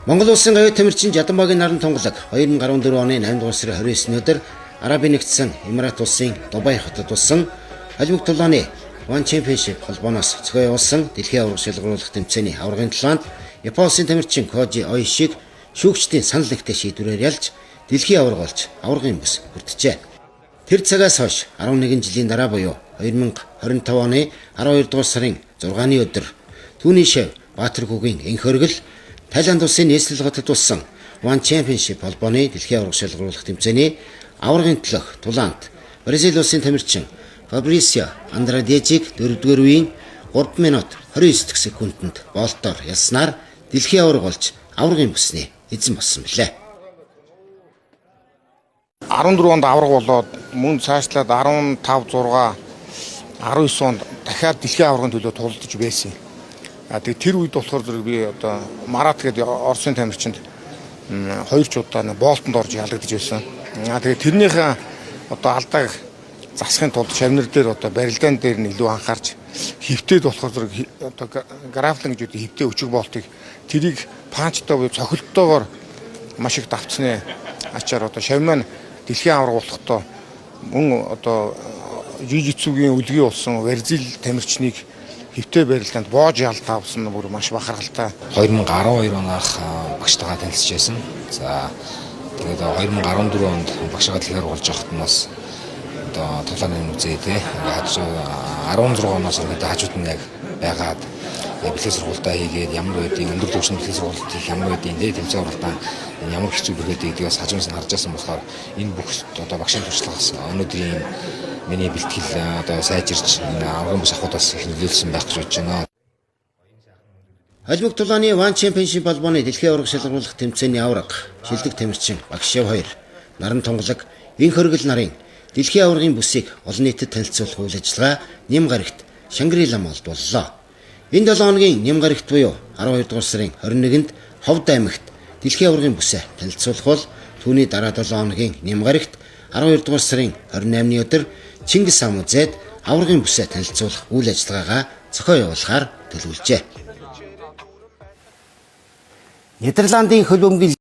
Монгол улсын гавь тамирчин Жаданбагийн наран тунгалаг 2014 оны 8 дугаар сарын 29-ний өдөр Арабын нэгдсэн Эмират улсын Дубай хотод болсон холимог тулааны One Championship холбооноос зохион явуулсан дэлхийн аварга шалгаруулах тэмцээний аваргын тулаанд Япон улсын тамирчин Кожи Оишиг шүүгчдийн санал нэгтэй шийдвэрээр ялж дэлхийн аварга болж аваргын бүс хүрджээ. Тэр цагаас хойш 11 жилийн дараа буюу 2025 оны 12 дугаар сарын 6-ны өдөр түүний шав Баатаргүгийн энх өргөл Таиланд улсын нийслэл хотод болсон One Championship холбооны дэлхийн аварга шалгаруулах тэмцээний аваргын төлөх тулаанд Бразил улсын тамирчин Фабрисио Андрадежиг 4-р үеийн 3 минут 29 дэх секундэд болтоор ялснаар дэлхийн аварга болж аваргын бүсний эзэн болсон билээ. 14 онд аварга болоод мөн цаашлаад 15 6 19 онд дахиад дэлхийн аваргын төлөө тулалдаж байсан. А тэгээ тэр үед болохоор зэрэг би одоо Марат гэдэг Оросын тамирчинд хоёр ч удаа болтонд орж ялагдаж байсан. А тэгээ тэрнийхээ одоо алдааг засахын тулд шавнар дээр одоо барилдаан дээр нь илүү анхаарч хөвтөд болохоор зэрэг одоо grappling гэж үүдэг хөвтөө өчиг болтыг тэрийг punch тай буюу цохилттойгоор маш их давтсны ачаар одоо шавь маань дэлхийн аварга болохдоо мөн одоо жужитсугийн өлгий болсон Бразил тамирчныг хэвтээ барилдаанд боож ялт авсан нь бүр маш бахархалтай. 2012 оноох багштайгаа танилцж байсан. За, тэгээд 2014 онд багшгаа дэлхээр болж байхад нь бас одоо тулааны юм үзээ те. Ингээд 16 оноос ингээд хажууд нь яг байгаад бэлтгэл сургуультаа хийгээд ямар байдгийг, өндөр түвшинд бэлтгэл сургуульд хийх ямар байдгийг те, тэмцээн уралдаан ямар хэцүү бэрхээд гэдгийг бас хажуунаас нь харж байсан болохоор энэ бүх одоо багшийн туршлагаас өнөөдрийн миний бэлтгэл одоо сайжирч энэ аваргын бүс авахад бас их нөлөөлсөн байх гэж бодож байна. Холимог тулааны One Championship холбооны дэлхийн аварга шалгаруулах тэмцээний аварга шилдэг тамирчин Багшев 2 наран тунгалаг энх өргөл нарын дэлхийн аваргын бүсийг олон нийтэд танилцуулах үйл ажиллагаа Ням гарагт Шангрила Молд боллоо. Энэ 7 хоногийн Ням гарагт буюу 12 дугаар сарын 21-нд Ховд аймагт дэлхийн аваргын бүсээ танилцуулах бол түүний дараа 7 хоногийн Ням гарагт 12 дугаар сарын 28-ны өдөр Чингис хаан музейд аваргын бүсээ танилцуулах үйл ажиллагаагаа зохион явуулахаар төлөвлөжээ. Нидерландын хөл бөмбөгийн